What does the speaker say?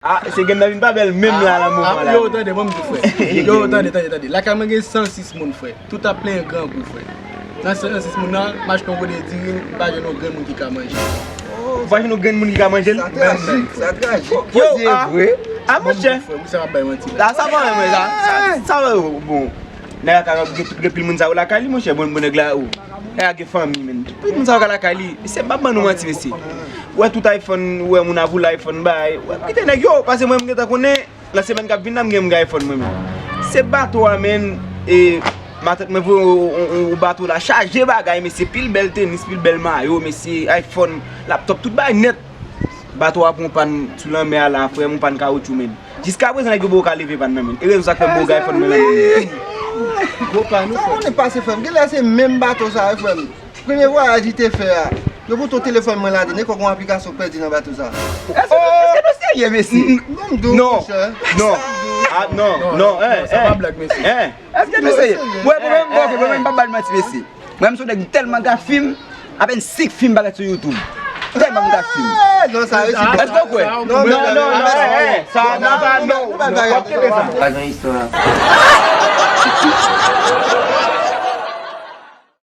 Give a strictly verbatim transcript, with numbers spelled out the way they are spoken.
Ah, se grenn nan vin pa bèl menm la nan moman la. Yo, tande, bon, m di frè. Yo, tande, tande, tande. Lakay mwen gen san sis moun, frè. Tout ap plenyen grangou, frè. Nan san sis moun nan, m achte yon gode diri, m pa jwenn yon grenn moun ki ka manje. Ou pa jwenn yon grenn moun ki ka manje l? Sa trajik, sa trajik. Yo, ah, ah, monchè. Frè, sa pa bay manti la. La, sa pa mwen, sa. Sa, sa, bon. Nèg la ka gen tout gen pil moun sa yo lakay li, monchè, bon, bon nèg la, ou. Nèg la gen fanmi, men. Tout moun sa yo ka lakay li. Se m pa ban nou manti, mesye. Ou wè tout iPhone, ou wè moun ap woule iPhone, bay. Ou wè, kite nèg yo, paske mwen, m gentan konnen, nan semèn k ap vin nan, m gen m gen iPhone, mwen, men. Se bato a, men, e, matant mwen voye yon, yon, yon, yon bato la, chaje bagay, mesye, pil bèl tenis, pil bèl mayo, mesye, iPhone, laptop, tout bagay nèt. Bato a pran pann sou lanmè a la, frè m, yon pann kawotchou, men. Jiska prezan, nèg yo poko ka leve pann nan, men. E rezon sa k fè m poko gen iPhone mwen nan men. Gwo pa nou, frè. Sa konnen pase, frè m. Genlè se menm bato sa, wi, frè m. Premye vwayaj li te fè a. Yo pote telefòn mwen ladan, e kòk yon aplikasyon pèdi nan bato sa. Èske nou serye, mesye? Non, m di w, monchè. Non. Ah, non, non, eh, Sa pa eh. blag, mesye. Eh. Èske nou serye? Mwen, mwen, mwen, mwen, mwen, mwen pa bal manti, mesye. Mwen, m se yon nèg m tèlman gad fim, apèn senk fim parèt sou YouTube. Tèlman m gad fim. Eh, non, sa resi. Èske w kwè? Non, non, non, non, eh, eh, sa, non, sa, non. W ap kenbe sa. Pa gen istwa.